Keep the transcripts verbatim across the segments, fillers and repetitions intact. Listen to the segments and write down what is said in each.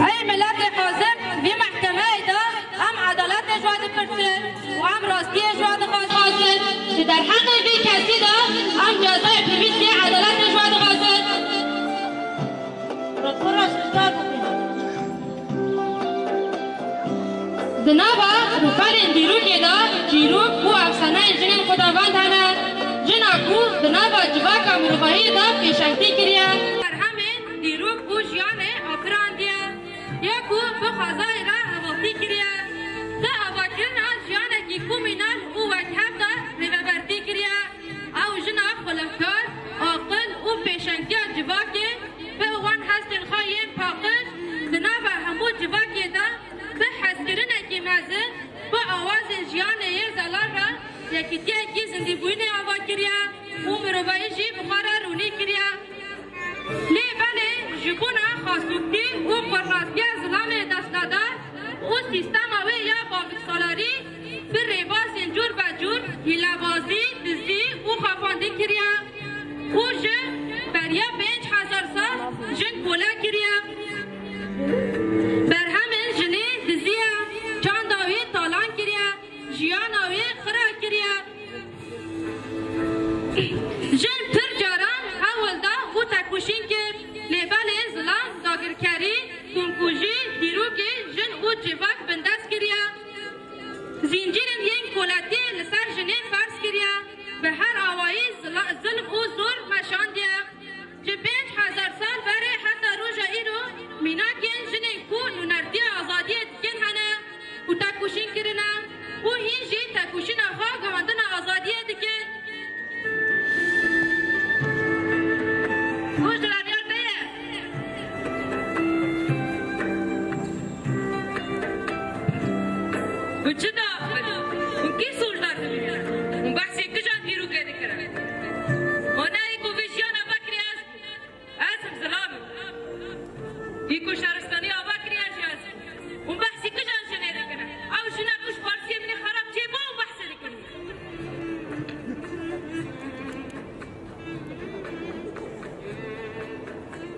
Ey miletê hazir, vî mehkemeyê de em edaletê ji we dipirsin û em rastiyê ji we dixwazin. Di derheqê vî kesî de em cezayê pêwîst yê edaletê ji we dixwazin. Di nava rûpelên dîrokê de çîrok û efsaneyên jinên xwedavend hene. Jina ku di nava civaka mirovahiyê de pêşengtî kiriye. Berhemên dîrok û jiyanê afirandiye. Ya ku bi xwezayê re hevaltî kiriye. Di avakirina jiyanekî komînal û wekhev de rêvebertî kiriye. Ew jina xulefkar, aqil û pêşengtiya civakê bi wan hestên xwe yên paqij di nava hemû civakê de bi hezkirinekî mezin bi awazên jiyanê yê zelal re yekîtiyekî zindîbûyînê ava kiriye û mirovahî jî bi xwe re rûnî kiriye. Lê belê ji bona xasûktî û qurnastiya zilamê destnedar û sîstema wê ya baviksalarî bi rêbazên cûr be cûr hîlebazî, dizî û xapandî kiriye û ji beriya pênc hezar sal jin kole kiriye. Berhemên jinê diziye, çanda wî talan kiriye, jiyana wî xira kiriye. Jin pir caran hewl da û tekoşîn kir, lê belê zilam, dagirkerî, komkujî, dîrokê jin û civak bindest kiriye. Zincîrên yên koletiyê li ser jinê ferz kiriye, bi her awayî zila-, zilm û zor meşandiye. Ji pênc hezar sal berê heta roja îro mînakên jinên ku nûnertiya azadiyê dikin hene û tekoşîn kirine û hîn jî tekoşîna xwe gihandina azadiyê dikin. Roj li radiya te ye. Hûn çi diaxivin? Hûn kî soldar dibînin? Hûn behsê kijan dîrokê dikirin? Manayê ku vê jiyana vekirî ez bûm. Ez im, zilam im. Î ku şaristanî ava kiriye jî ez im. Hûn behsî kijan jinê dikirin? Ew jina ku ji parsiyê min ê xerab çêbû, ew behsê dikin.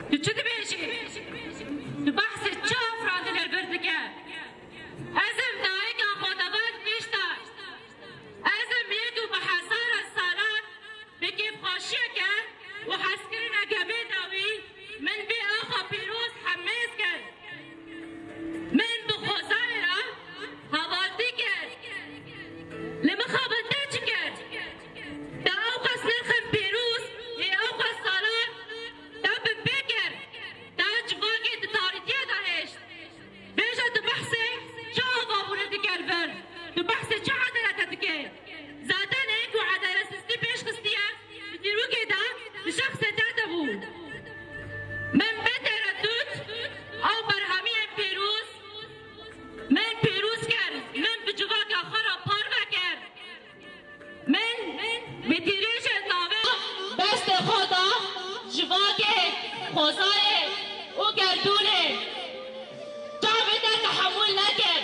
Tu çi dibêjî? Tu behsê çi afirandinê vir dike? Ez im dayika xwedavend Pîşta. Ez im yê ku bi hezara salan bi kêfxweşiyeke û hezkirineke bêdawî min vê axa pîroz hemêz kir. Min bi xwezayê re hevaltî kir. Li mixabin te çi kir? Te ewqas nirxên pîroz ê ewqas salan te binpê kir. Te civakê di tarîtiye de hişt. Bêje tu behsê çi avabûnê dike li vir? Tu behsê çi edalete dike? Zaten ê ku edaletsiztî pêş xistiye, di dîrokê de di şexsê te de bû. Min bê tereddût ew berhemiyên pîroz min pîroz kir, min bi civaka xwe re parve kir. Min bi tîrêjên navê destê xwe da civakê, xwezayê û gerdûnê. Çavê te tehemûl nekir.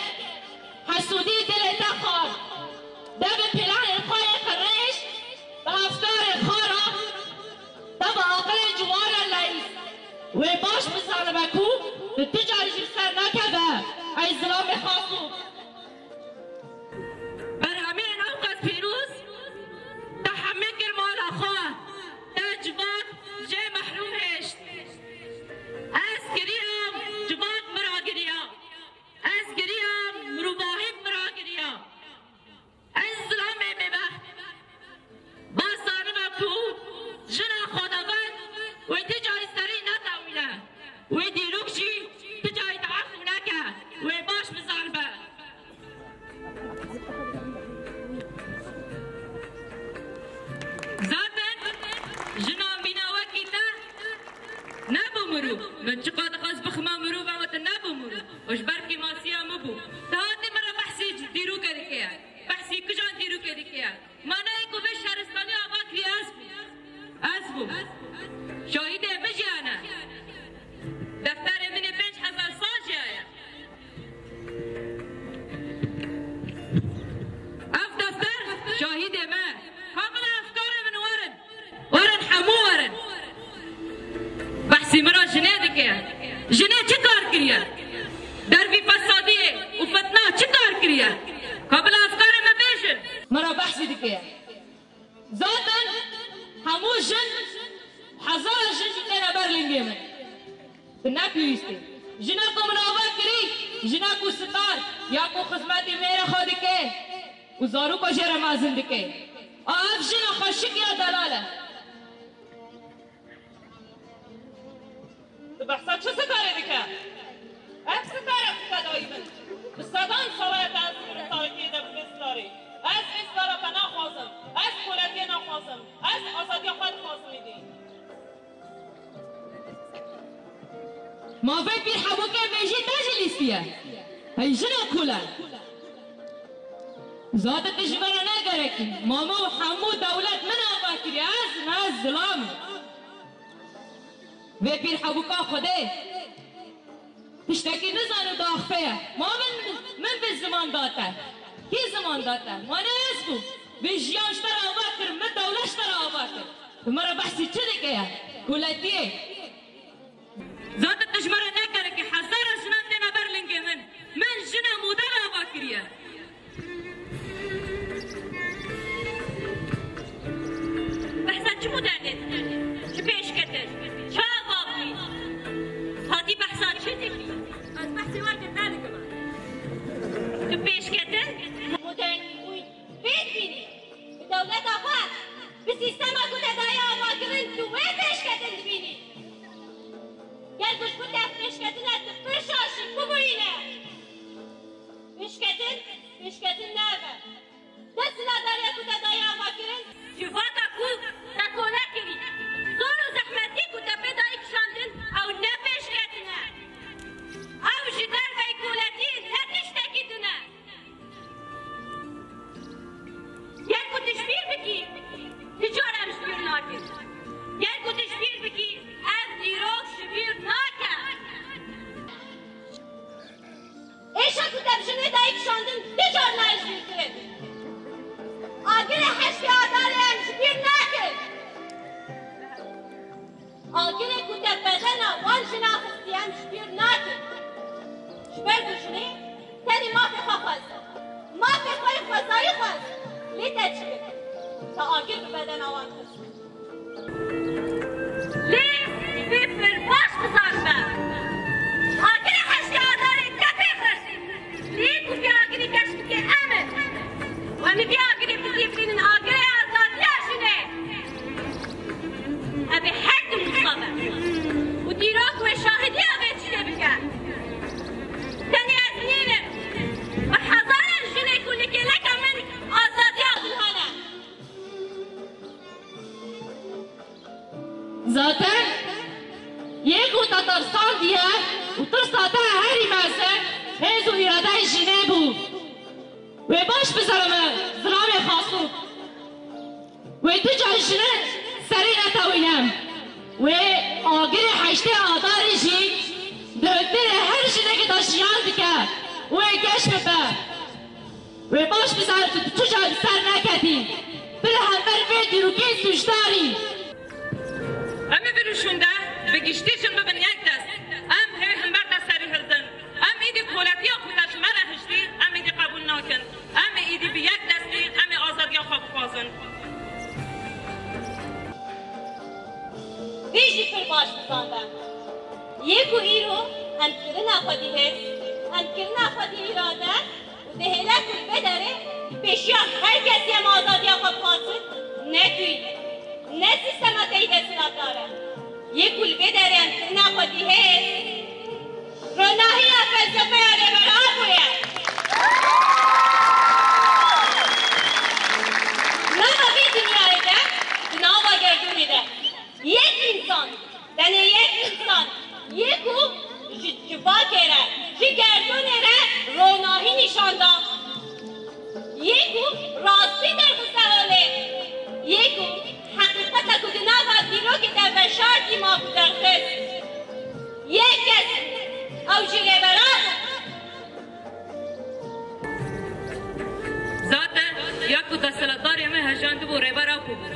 Hesûdî dilê te xwar. Te bi planên xwe yê qirêj, bi efkarê xwe re, te bi aqilê ciwan re leyîst. Wê baş bizanibe ku tu ti carî jî bi ser nakeve, ey zilamê xasûk. Berhemiyên ewqas pîroz te hemî kir mala xwe, te civak jê mehrûm hişt. Ez kiriyam, civak min ragiriya. Ez kiriyam, mirovahî min ragiriya. Ez zilamê bêbext. Bas zanibe ku jina xwedavend wê ti carî serî netewîne. Wê dîrok jî ti carî teefû neke. Wê baş bizanibe. Zaten jina mîna wekî te nebû mirov. Min çiqas dixwest bixima mirov, ew te nebû mirov. Û ji ber kêmasiya min bû. Te hatî min re behsê dîrokê dike. Behsî kijan dîrokê dike? Manayê ku vê şaristanî ava kiriye ez bûm. Ez bûm. Şahidê min jî hene. Defterê min ê pênc hezar sal jî heye. Ev defter şahidê me. Ha bila efkarê min werin. Werin hemû werin. Behsî min re jinê dike. Jinê çi kar kiriye? Zaten hemû jin, hezar jin jî têne ber lingê min. Tu ne pêwîst î. Jina ku min ava kirî, jina ku sitar ya ku xizmetê mêrê xwe dike û zarokê jê re mezin dike. A ev jina xweşik ya delal e. Tu behsa çi sitarê dike? Ev sitar e ku te dayî min. Bi sedan sala ye te ez li vê sitarê de bi vê sitarê. Ez vê sitara te naxwazim. Ez koletiyê naxwazim. Ez azadiya xwe dixwazim êdî. Ma vê pîr hebûkê vêjî te jî lîstiye. Hey jina kule. Zaten tu ji me re ne gerek î. Ma min hemû dewlet min ava kiriye. Ez ne, ez zilam im. Vê pîr hebûka Xwedê tiştekî nizane û diaxife ye. Ma min, min vê ziman da te. Kî ziman da te? Ma ne ez bûm. Vê jiyan ji te re ava kir, min dewlet ji te re ava kir. Tu me re behsî çi dike ye? Koletiyê. Zaten tu ji me re ne gerek î, hezara jinan têne ber lingê min. Min jina modern ava kiriye. Behsa çi modernê dikî? Çi pêşketin? Çawa bûyî? Hatî behsa çi dikî? Ez behsê we kir nedikim. Tu pêşketin? Modernî bûyî. Vê dibînî. Bi dewleta xwe, bi sîstema ku te daye avakirin, tu wê pêşketin dibînî. Gel ku ji bo te ev pêşketin e, tu pir şaş î, bibûyîne. Pêşketin, pêşketin ne ev e. Desthilatdariya ku te daye avakirin, civaka ku te kole kirî, zor û zehmetî ku te pê dayî kişandin, ew ne pêşketin e. Ew ji derveyî koletiyê ne tiştekî din e. Ger ku tu ji bîr bikî, tu cara em ji bîr nakin. Ger ku tu ji bîr bikî, ev dîrok ji bîr nake. Êşa ku te bi jinê dayî kişandin, tu cara nayê ji bîr kirin. Agirê heştê Adarê em ji bîr nakin. Agirê ku te bedena wan jina xistiye em ji bîr nakin. Ji ber ku jinê tenê mafê xwe xwest. Mafê xwe yê xwezayî xwest. Lê te çi kir? Te agir bi bedena wan xist. Lê vê pir baş bizanibe. Agirê heştê Adarê te pê xist. Lê ku vê agirî keşf bike em in. Em ê vê agirê bizîvirînin agirê azadiya jinê. Ev ê her tim wisa be. Û dîrok wê şahidiya vê tiştê bike. Tenê ez nînim. Bi hezaran jinê ku li kêleka min azadiya xwe hene. Zaten yê ku te tirsandiye û tirsa te herî mezin hêz û îradeyê jinê bû. Wê baş bizanime zilamê Xasûk. Wê tu car jinin serê netewîne. Wê agirê heştê Adarê jî di hundirê her jinekê de jiyan dike. Wê geş bibe. Wê baş bizane tu, tu çi car li ser neketî. Tu li hember vê dîrokê sûcdar î. Em ê vê rûşûn de bi giştî jin bibin yek dest. Em hê hember te serî hildin. Em êdî koletiya ku te ji me re hiştî, em êdî qebûl nakin. Em ê êdî bi yek destî, em ê azadiya xwe bixwazin. Vê jî pir baş bizanibe. Yê ku îro em kirine xwedî hêz, em kirine xwedî îrade, û dihêle ku li vê derê pêşiya her kesî em azadiya xwe bixwazin, ne tu yî, ne sîstema te yî desthilatdar e. Yê ku li vê derê em kirine xwedî hêz, ronahiya felsefeya Rêber Apo ye. Nava vê dinyayê de, di nava gerdûnê de, yek însan, tenê yek însan yê ku ji civakê re, ji gerdûnê re ronahî nîşan da. Yê ku rastî derxiste holê. Yê ku heqîqeta ku di nava dîrokê de veşartî ma ku derxist. Yek kes, ew jî Rêber Apo. Zaten ya ku desthilatdarê me hejandibû Rêber Apo bû.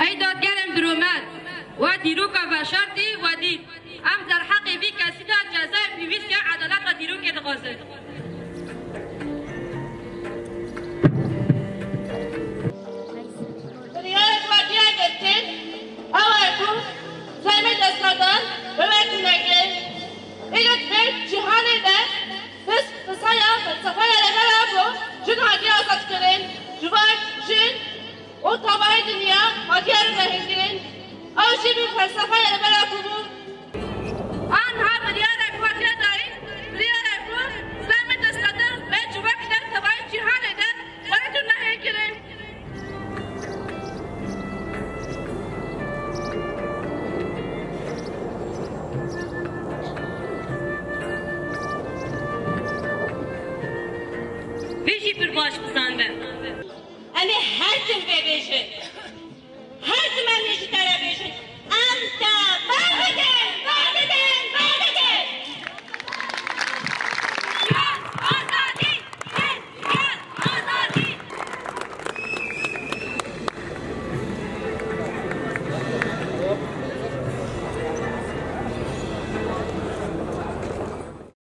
Ey dadgerên birûmet, we dîroka veşartî we dît. Em derheqê vî kesî de cezayê Lê de, bi, bi saya felsefeya Rêber Apo jin hatiye azadkirin, ji van jin û tevahî dinya hatiye rêvehinkirin. Ew jî bi felsefeya Rêber Apo bû. Anha biryarek hatiye dayîn, biryarek ku zilamê desthilatdar bê civakî der tevahî cîhanê de xelet û nehê kirin. Vê jî pir baş bizanibin. Em ê her tim vê bêjin.